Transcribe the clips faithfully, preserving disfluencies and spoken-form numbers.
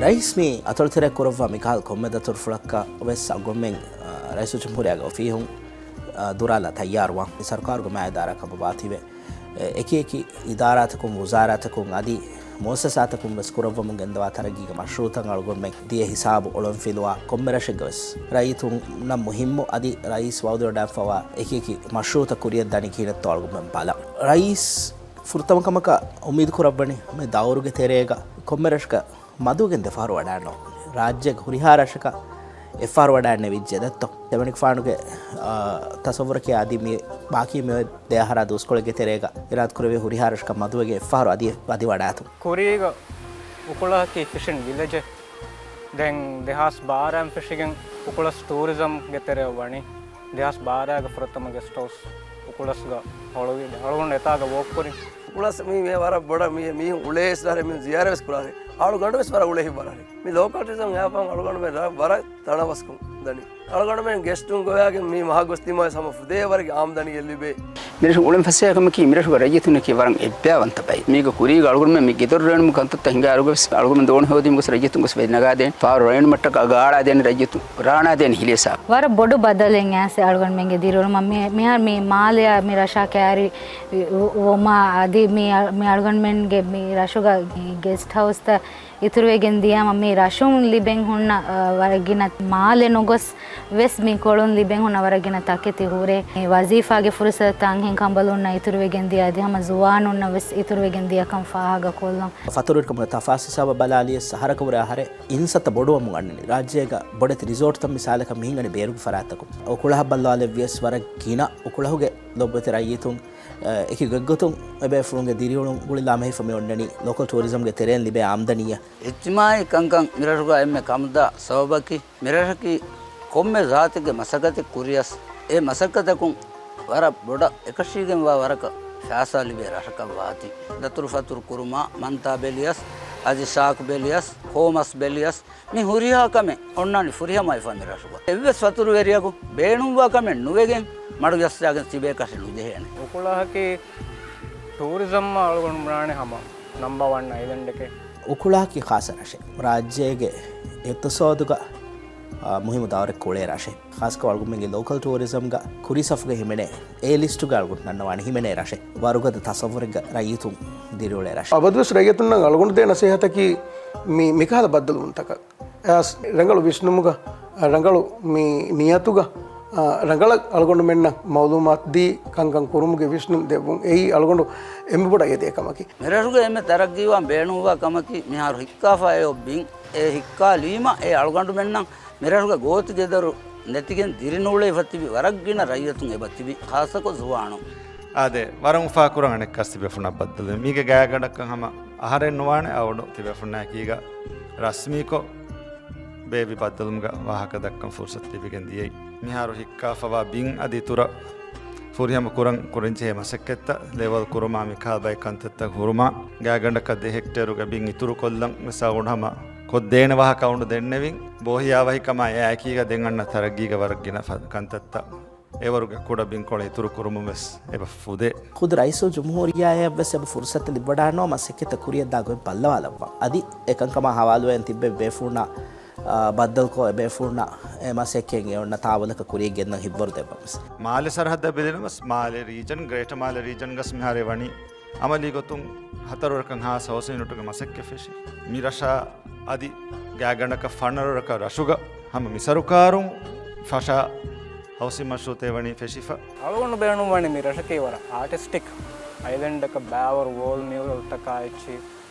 ރައީސް މި އަތޮޅުތެރޭ ކުރައްވާ މިކަހަލަ ކޮންމެ ދަތުރުފުޅަކަށް ވެސް އަޅުގަނޑުމެން، އަ، ރައީސުލްޖުމްހޫރިއްޔާގެ އޮފީހުން، އަ، ދުރާލާ ތައްޔާރުވާން. މި ސަރުކާރުގެ މާތް ދާއިރާ ކަމަށް ވާތީވެ، އެ، އެކި އެކި އިދާރާތަކުން، ވުޒާރާތަކުން އަދި މުއައްސަސާތަކުން ވެސް ކުރައްވަމުން ގެންދަވާ ތަރައްގީގެ މަޝްރޫއުތައް އަޅުގަނޑުމެން ދިޔަ ހިސާބު އޮޅުންފިލުވާ ކޮންމެ ރަށެއްގަ ވެސް ރައްޔިތުންނަށް މުހިއްމު އަދި ރައީސް ވައުދުވެވަޑައިފަވާ އެކި އެކި މަޝްރޫއުތައް ކުރިއަށް ދަނީ ކިހިނެއްތޯ އަޅުގަނޑުމެން ބަލަން. ރައީސް ފުރަތަމަ ކަމަކަށް އުއްމީދު ކުރައްވަނީ މި ދައުރުގެ ތެރޭގަ ކޮންމެ ރަށަކަށް މަދުވެގެން ދެފަހަރު ވަޑައިގަންނަވާ. ރާއްޖޭގެ ހުރިހާ ރަށަކަށް އެއްފަހަރު ވަޑައިގެންނެވިއްޖެ ދައްތޯ. ދެމަނިކުފާނުގެ، އާ، ތަސައްވުރަކީ އަދި މި ބާކީ މި ދެ އަހަރާ ދުވަސްކޮޅެއްގެ ތެރޭގަ އިރާދަކުރެއްވި ހުރިހާ ރަށަކަށް މަދުވެގެން އެއްފަހަރު އަދި ވަދި ވަޑާތުން. ކުރީގަ އުކުޅަހަކީ ފިޝިން ވިލެޖެއް. ދެން ދެހާސް ބާރައިން ފެށިގެން އުކުޅަސް ޓޫރިޒަމްގެ ތެރެއަށް ވަނީ. ދެހާސް ބާރައިގެ ފުރަތަމަ ގެސްޓް ހައުސް އުކުޅަސްގަ ހޮޅުވި. އަޅުގަނޑު އެތާގަ ވޯކް ކުރިން. އުކުޅަސް މީ މޭ ވަރަށް ބޮޑަށް މީ މީހުން އުޅޭ އެސް ދާރެ މީ ޒިޔާރަ ވެސް ކުރާރެ. އަޅުގަނޑު ވެސް ވަރަށް އުޅޭ ހިތްވަރާރެ. މި ލޯކަލް ޓޫރިޒަމް އެއާފަހުން އަޅުގަނޑުމެން ރަށް ވަރަށް ތަނަވަސްކޮށް ދަނީ. އަޅުގަނޑުމެން ގެސްޓުން ގޮވާގެން މި މަހަށް ގޮސް ދިމާވެސް ހަމަ ފުދޭ ވަރަކަށް އާމްދަނީއެއް ލިބޭ. މިރަށު އުޅެން ފަސޭހަކަމަކީ މިރަށުގެ ރައްޔިތުންނަކީ ވަރަށް އެއްބަޔާވަންތަ ބައެއް. މީގަ ކުރީގަ އަޅުގަނޑުމެން މި ގެދޮރު ރޭނުމުގެ ކަންތައްތައް ހިނގާ އިރުގަ ވެސް އަޅުގަނޑުމެން ދޯނި ހޯދީމުގަ ވެސް ރައްޔިތުން ގޮސް ވެ ނަގާދޭން. ފާރު ރަނެއްނުމަށްޓަކާ ގާޅާދޭން ރައްޔިތުން ރާނާދޭން ހިލި ހިސާބު. ވަރަށް ބޮޑު ބަދަލެއް އައިސް އަޅުގަނޑުމެންގެ ދިރިއުޅުމަށް މި-، މިހާރު މި މާލެއާ މި ރަށާ ކައިރި ވު-، ވުމާ އަދި މި އަ-، މި އަޅުގަނޑުމެންގެ މި ރަށުގަ ގެސްޓް ހައުސްތައް އިތުރުވެގެން ދިޔަމަ މި ރަށުން ލިބެން ހުންނަ، އަ، ވަރަށް ގިނަ މާލެ ނުގޮސް ވެސް މި ކޮޅުން ލިބެން ހުންނަ ވަރަށް ގިނަ ތަކެތި ހުރޭ. މި ވަޒީފާގެ ފުރުސަތުތައް އަންހެން ކަނބަލުންނަށް އިތުރުވެގެން ދިޔަ އަދި ހަމަ ޒުވާނުންނަށް ވެސް އިތުރުވެގެން ދިޔަކަން ފާހަގަކޮށްލަން. ފަތުރުވެރިކަމުގެ ތަފާސް ހިސާބަށް ބަލާލިޔަސް އަހަރަކަށް ވުރެ އަހަރެއް އިންސައްތަ ބޮޑުވަމުން އަންނަނީ. ރާއްޖޭގަ ބޮޑެތި ރިސޯޓްތައް މިސާލަކަށް މި ހިނގަނީ ބޭރުގެ ފަރާތްތަކުން. އުކުޅަހަށް ބައްލަވާލެއްވިޔަސް ވަރަށް ގިނަ އުކުޅަހުގެ ލޮބުވެތި ރައްޔިތުން، އެކި ގޮތްގޮތުން އެބޭފުޅުންގެ ދިރިއުޅުން ގުޅިލާމެހިފަ މި އޮންނަނީ ލޯކަލް ޓޫރިޒަމްގެ ތެރެއިން ލިބޭ އާމްދަނީއަށް. އިޖްތިމާއީ ކަންކަން މިރަށުގަ އެންމެ ކަމުދާ ސަބަބަކީ، މިރަށަކީ ކޮންމެ ޒާތެއްގެ މަސައްކަތެއް ކުރިޔަސް، އެ މަސައްކަތަކުން ވަރަށް ބޮޑަށް އެކަށީގެންވާ ވަރަކަށް ފައިސާ ލިބޭ ރަށަކަށް ވާތީ. ދަތުރުފަތުރު ކުރުމާ، މަންތާ ބެލިޔަސް، އަދި ޝާކް ބެލިޔަސް، ހޯމަސް ބެލިޔަސް، މި ހުރިހާ ކަމެއް އޮންނާނީ ފުރިހަމަވެފަ މި ރަށުގަ. އެއްވެސް ފަތުރުވެރިޔަކު ބޭނުންވާ ކަމެއް ނުވެގެން މަޑުޖައްސާގެން ތިބޭކަށެއް ނުޖެހޭނެ. އުކުޅަހަކީ ޓޫރިޒަމްއަށް އަޅުގަނޑު ބުނާނެ ހަމަ ނަމްބަ ވަން އައިލެންޑެކޭ. އުކުޅަހަކީ ޚާއްސަ ރަށެއް. ރާއްޖޭގެ އިޤްތިޞާދުގަ، އާ، މުހިއްމު ދައުރެއް ކުޅޭ ރަށެއް. ޚާއްޞަކޮށް އަޅުގަނޑުމެންގެ ލޯކަލް ޓޫރިޒަމްގަ ކުރީ ސަފުގަ ހިމެނޭ، އޭ ލިސްޓުގަ އަޅުގަނޑު ނަންނަވާނެ ހިމެނޭ ރަށެއް. ވަރުގަދަ ތަސައްވުރެއްގަ ރައްޔިތުން ދިރިއުޅޭ ރަށެއް. އަބަދުވެސް ރައްޔިތުންނަށް އަޅުގަނޑު ދޭ ނަސޭހަތަކީ މި، މިކަހަލަ ބައްދަލުވުންތަކަށް. އައިސް ރަނގަޅު ވިސްނުމުގަ، ރަނގަޅު މި ނިޔަތުގަ، އަ، ރަނގަޅަށް އަޅުގަނޑުމެންނަށް މައުލޫމާތު ދީ ކަންކަން ކުރުމުގެ ވިސްނުން ދެއްވުން. އެއީ އަޅުގަނޑު އެންމެ ބޮޑަށް އެދޭ ކަމަކީ. މިރަށުގަ އެންމެ ތަރައްގީވާން ބޭނުންވާ ކަމަކީ، މިހާރު ހިއްކާފަ އެއޮ ބިން، އެ ހިއްކާލީމަ އެ އަޅުގަނޑުމެންނަށް މިރަށުގަ ގޯތި ގެދޮރު ނެތިގެން ދިރިނޫޅެވިފަ ތިބި ވަރަށް ގިނަ ރައްޔިތުން އެބަ ތިބި، ޚާއްޞަކޮށް ޒުވާނުން. އާދެ، ވަރަށް އުފާކުރަން އަނެއްކާސް ތިބޭފުޅުންނާ ބައްދަލުވެ. މީގެ ގާތްގަނޑަކަށް ހަމަ އަހަރެއް ނުވާނެ އަޅުގަނޑު ތިބޭފުޅުންނާއެކީގަ ރަސްމީކޮށް ބޭއްވި ބައްދަލުމުގަ ވާހަކަ ދައްކަން ފުރުސަތު ލިބިގެން ދިޔައީ. މިހާރު ހިއްކާފަވާ ބިން އަދި އިތުރަށް ފުރިހަމަ ކުރަން ކުރަންޖެހޭ މަސައްކަތްތައް ލެވަލް ކުރުމާ މިކަހަލަ ބައެއް ކަންތައްތައް ހުރުމާ، ގާތްގަނޑަކަށް ދެ ހެކްޓޭރުގެ ބިން އިތުރުކޮށްލަން ވެސް އަޅުގަނޑު ހަމަ ކޮށްދޭނެ ވާހަކަ އަޅުގަނޑު ދެންނެވިން. ބޯހިޔާވަހިކަމާ އެއާއެކީގަ ދެން އަންނަ ތަރައްގީގެ ވަރަށް ގިނަ ފަ-، ކަންތައްތައް އެވަރުގެ ކުޑަ ބިންކޮޅެއް އިތުރު ކުރުމުން ވެސް އެބަ ފުދޭ. ޚުދު ރައީސުލްޖުމްހޫރިއްޔާއަށް ވެސް އެބަ ފުރުސަތު ލިބިވަޑާނަވާ މަސައްކަތްތައް ކުރިއަށްދާ ގޮތް ބައްލަވާލައްވާ. އަދި އެކަންކަމާ ހަވާލުވެގެން ތިއްބެވި ބޭފުޅުންނާ، އާ، ބައްދަލުކޮށް އެބޭފުޅުންނަށް އެ މަސައްކަތް އެ އޮންނަ ތާވަލަކަށް ކުރިއަށް ގެންދަން ހިތްވަރު ދެއްވަން ވެސް. މާލެ ސަރަހައްދަށް ބެލިނަމަސް، މާލެ ރީޖަން، ގްރޭޓަ މާލެ ރީޖަން ގަސް މިހާރު ވަނީ އަމަލީ ގޮތުން ހަތަރު ވަރަކަށް ހާސް ހައުސިން ޔުނިޓުގެ މަސައްކަތް ފެށި. މި ރަށާ އަދި ގާތްގަނޑަކަށް ފަނަރަ ވަރަކަށް ރަށުގަ ހަމަ މި ސަރުކާރުން ފަށާ ހައުސިން މަޝްރޫއުތައް ވަނީ ފެށިފަ. އަޅުގަނޑު ބޭނުންވަނީ މި ރަށަކީ ވަރަށް އާޓިސްޓިކް އައިލެންޑަކަށް ބައިވަރު ވޯލް މިއުރަލްތަކާ އެއްޗި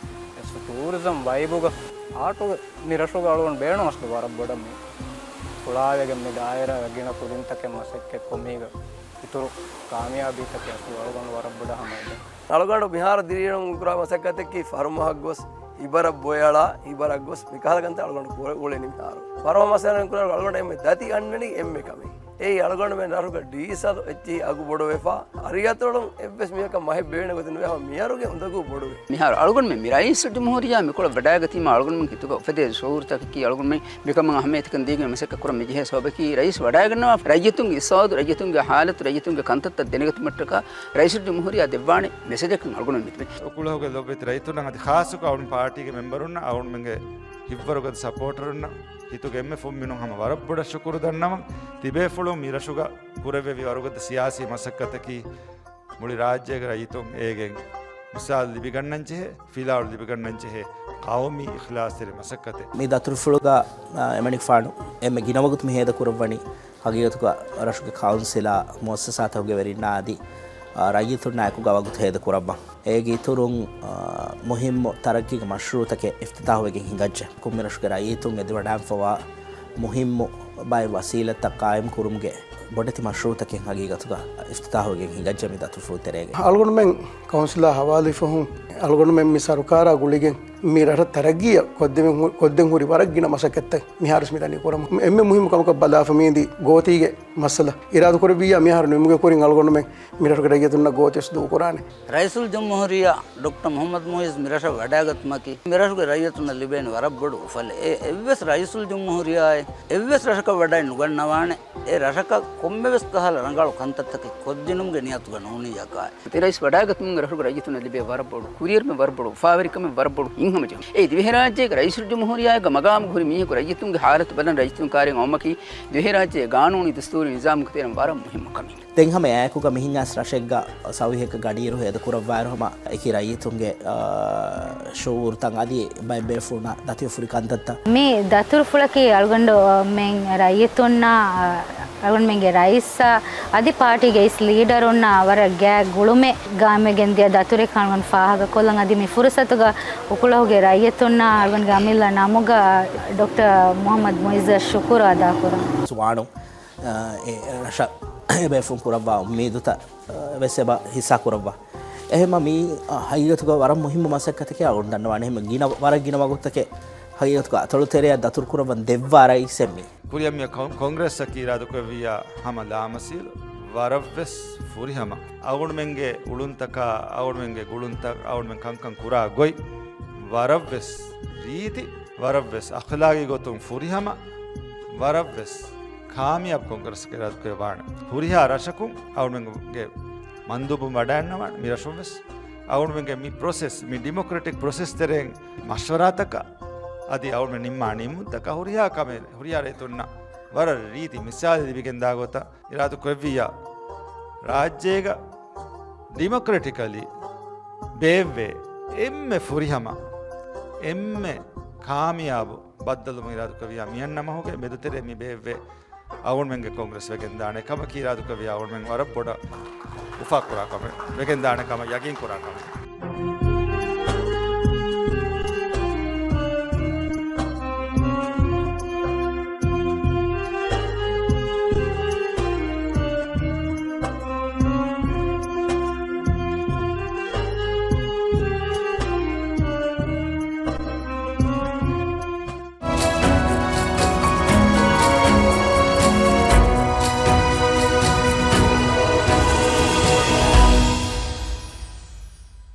އެސް ޓޫރިޒަމް ވައިބުގަ އާޓުގެ މި ރަށުގަ އަޅުގަނޑު ބޭނުން އަސްލު ވަރަށް ބޮޑަށް މި ފުޅާވެގެން މި ދާއިރާގަ ގިނަ ކުދިންތަކެއް މަސައްކަތް ކޮށް މީގަ އިތުރު ކާމިޔާބީތަކެއް އަސްލު އަޅުގަނޑު ވަރަށް ބޮޑަށް ހަމަ އެދެން. އަޅުގަނޑު މިހާރު ދިރިއުޅުމުން ކުރާ މަސައްކަތަކީ ފަރުމަހަށް ގޮސް، އިބަރަށް ބޮއެ އަޅާ، އިބަރަށް ގޮސް މިކަހަލަ ކަންތައް އަޅުގަނޑު ކުރެ-، އުޅެނީ މިހާރު. ފަރުމަ މައްސަލައިން ކުރެ އަޅުގަނޑު އެންމެ ދަތި އަންނަނީ އެންމެ ކަމެއް. އެއީ އަޅުގަނޑުމެން ރަށުގަ ޑީސަލް އެއްޗިހި އަގު ބޮޑުވެފަ، އަރިއަތޮޅުން އެއްވެސް މީހަކަށް މަހެއް ބޭނުން ގޮތެއް ނުވެ ހަމަ މިއަރުގެ އުނދަގޫ ބޮޑުވޭ. މިހާރު އަޅުގަނޑުމެން މި ރައީސުލްޖުމްހޫރިއްޔާ މިކޮޅަށް ވަޑައިގަތީމާ އަޅުގަނޑުމެން ހިތުގަ އުފެދޭ ޝުޢޫރުތަކަކީ އަޅުގަނޑުމެން މިކަމަށް އަހައްމިއްޔަތުކަން ދީގެން މަސައްކަތް ކުރަން މިޖެހޭ ސަބަބަކީ ރައީސް ވަޑައިގަންނަވާ ރައްޔިތުންގެ އިޤްތިޞާދު، ރައްޔިތުންގެ ޙާލަތު، ރައްޔިތުންގެ ކަންތައްތައް ދެނެގަތުމަށްޓަކާ ރައީސުލްޖުމްހޫރިއްޔާ ދެއްވާނެ މެސެޖަކަށް އަޅުގަނޑުމެން މިތިބެނީ. އުކުޅަހުގެ ލޮބުވެތި ރައްޔިތުންނަށް އަދި ޚާއްޞަކޮށް އަޅުން ޕާޓީގެ މެމްބަރުންނަށް އަޅުގަނޑުމެންގެ ހިތްވަރުގަދަ ސަޕޯޓަރުންނަށް ހިތުގެ އެންމެ ފުންމިނުން ހަމަ ވަރަށް ބޮޑަށް ޝުކުރު ދަންނަވަން. ތިބޭފުޅުން މި ރަށުގަ ކުރެއްވެވި ވަރުގަދަ ސިޔާސީ މަސައްކަތަކީ މުޅި ރާއްޖޭގެ ރައްޔިތުން އޭގެން މިސާލު ލިބިގަންނަންޖެހޭ، ފިލާވަޅު ލިބިގަންނަންޖެހޭ ޤައުމީ އިޚްލާޞްތެރި މަސައްކަތެއް. މި ދަތުރުފުޅުގަ، އާ، އެމަނިކުފާނު އެންމެ ގިނަވަގުތު މި ހޭދަކުރައްވަނީ ހަގީގަތުގަ ރަށުގެ ކައުންސިލާ މުއައްސަސާތަކުގެ ވެރިންނާ އަދި، އާ، ރައްޔިތުންނާއެކު ގަވަގުތު ހޭދަކުރައްވަން. އޭގެ އިތުރުން، އާ، މުހިއްމު ތަރައްގީގެ މަޝްރޫޢުތަކެއް އިފްތިތާޙުވެގެން ހިނގައްޖެ. ކޮންމެ ރަށުގެ ރައްޔިތުން އެދިވަޑާންފަވާ މުހިއްމު ބައެއް ވަސީލަތްތައް ޤާއިމް ކުރުމުގެ ބޮޑެތި މަޝްރޫޢުތަކެއް ހަގީގަތުގަ އިފްތިތާޙުވެގެން ހިނގައްޖެ މި ދަތުރުފުޅު ތެރޭގަ. އަޅުގަނޑުމެން ކައުންސިލާ ހަވާލުވި ފަހުން އަޅުގަނޑުމެން މި ސަރުކާރާ ގުޅިގެން މި ރަށަށް ތަރައްގީއަށް ކޮށްދެމި-، ކޮށްދޭން ހުރި ވަރަށް ގިނަ މަސައްކަތްތައް މިހާރުވެސް މިދަނީ ކުރަމުން. އެންމެ މުހިއްމު ކަމަކަށް ބަލާފަ މީދީ ގޯތީގެ މައްސަލަ. އިރާދަކުރެއްވިއްޔާ މިހާރު ނިމުމުގެ ކުރިން އަޅުގަނޑުމެން މި ރަށުގެ ރައްޔިތުންނަށް ގޯތިވެސް ދޫކުރާނެ. ރައީސުލްޖުމްހޫރިއްޔާ ޑޮކްޓަރ މުޙައްމަދު މުޢިއްޒު މި ރަށަށް ވަޑައިގަތުމަކީ، މި ރަށުގެ ރައްޔިތުންނަށް ލިބޭނެ ވަރަށް ބޮޑު އުފަލެއް. އެ އެއްވެސް ރައީސުލްޖުމްހޫރިއްޔާއެއް އެއްވެސް ރަށަކަށް ވަޑައި ނުގަންނަވާނެ. އެ ރަށަކަށް ކޮންމެވެސް ކަހަލަ ރަނގަޅު ކަންތައްތަކެއް ކޮށްދިނުމުގެ ނިޔަތުގަ ނޫނިއްޔާ ކާއެއް. ތި ރައީސް ވަޑައިގަތުމުން ރަށުގެ ރައްޔިތުންނަށް ލިބޭ ވަރަށް ބޮޑު ކުރިއެރުމެއް، ވަރަށް ބޮޑު އުފާވެރިކަމެއް، ވަރަށް ބޮޑު ހިތްހަމަޖެހުމެއް. އެ ދިވެހިރާއްޖޭގެ ރައީސުލްޖުމްހޫރިއްޔާގެ މަގާމުގަ ހުރި މީހަކު ރައްޔިތުންގެ ޙާލަތު ބަލަން ރައްޔިތުން ކާރިން އައުމަކީ، ދިވެހިރާއްޖޭގެ ގާނޫނީ ދަސްތޫރީ ނިޒާމުގެ ތެރެއިން ވަރަށް މުހިއްމު ކަމެއް. ދެން ހަމަ އެއާއެކުގަ މިހެން އައިސް ރަށެއްގަ ސައުތް އެކް ގަޑިއިރު ހޭދަކުރައްވާއިރު ހަމަ އެކި ރައްޔިތުންގެ، އާ، ޝުޢޫރުތައް އަދި ބައެއް ބޭފުޅުންނަށް ދަތިވެފަ ހުރި ކަންތައްތައް. މި ދަތުރުފުޅަކީ އަޅުގަނޑުމެން ރައްޔިތުންނަށް، އަޅުގަނޑުމެންގެ ރައީސާ އަދި ޕާޓީގެ އިސް ލީޑަރުންނަށް ވަރަށް ގާތް ގުޅުމެއް ގާއިމްވެގެން ދިޔަ ދަތުރެއް ކަމަށް ފާހަގަކޮށްލަން. އަދި މި ފުރުސަތުގަ އުކުޅަހުގެ ރައްޔިތުންނަށް އަޅުގަނޑުގެ އަމިއްލަ ނަމުގަ ޑޮކްޓަރ މުޙައްމަދު މުޢިއްޒަށް ޝުކުރު އަދާކުރަން. ޒުވާނު، އާ، އެ ރަށަށް އެބޭފުޅުން ކުރައްވާ އުއްމީދުތައް، އާ، ވެސް އެބަ ހިއްސާ ކުރައްވާ. އެހެންމަ މީ، އާ، ހަގީގަތުގަ ވަރަށް މުހިއްމު މަސައްކަތެކޭ އަޅުގަނޑު ދަންނަވާނެ. އެހެންމަ ގިނަ، ވަރަށް ގިނަ ވަގުތުތަކެއް ހަގީގަތުގަ އަތޮޅު ތެރެއަށް ދަތުރު ކުރައްވަން ދެއްވާ ރައީސެއް މީ. ކުރިއަށް މިއަށް ކޮން-، ކޮންގްރެސްއަކީ އިރާދަކުރެއްވިއްޔާ ހަމަ ލާމަސީލު، ވަރަށްވެސް ފުރިހަމަ. އަޅުގަނޑުމެންގެ އުޅުންތަކާ، އަޅުގަނޑުމެންގެ ގުޅުންތައް، އަޅުގަނޑުމެން ކަންކަން ކުރާ ގޮތް ވަރަށްވެސް ރީތި، ވަރަށްވެސް އަޚްލާގީ ގޮތުން ފުރިހަމަ، ވަރަށްވެސް ކާމިޔާބު ކޮންގްރެސްއަކަށް އިރާދަކުރެއްވާނެ. ހުރިހާ ރަށަކުން އަޅުގަނޑުމެންގެ މަންދޫބުން ވަޑައިގަންނަވާނެ މި ރަށުން ވެސް. އަޅުގަނޑުމެންގެ މި ޕްރޮސެސް، މި ޑިމޮކްރެޓިކް ޕްރޮސެސް ތެރެއިން މަޝްވަރާތަކާ އަދި އަޅުގަނޑުމެން ނިންމާ ނިންމުންތަކާ ހުރިހާ ކަމެއް ހުރިހާ ރައްޔިތުންނަށް ވަރަށް ރީތި މިސާލެއް ލިބިގެންދާ ގޮތަށް އިރާދަކުރެއްވިއްޔާ، ރާއްޖޭގަ ޑިމޮކްރެޓިކަލީ ބޭއްވޭ އެންމެ ފުރިހަމަ، އެންމެ ކާމިޔާބު ބައްދަލުވުން އިރާދަކުރެއްވިއްޔާ، މިއަންނަ މަހުގެ މެދުތެރޭ މި ބޭއްވޭ އަޅުގަނޑުމެންގެ ކޮންގްރެސް ވެގެންދާނެ ކަމަކީ އިރާދަކުރެއްވިއްޔާ އަޅުގަނޑުމެން ވަރަށް ބޮޑަށް އުފާކުރާ ކަމެއް، ވެގެންދާނެ ކަމަށް ޔަގީންކުރާ ކަމެއް.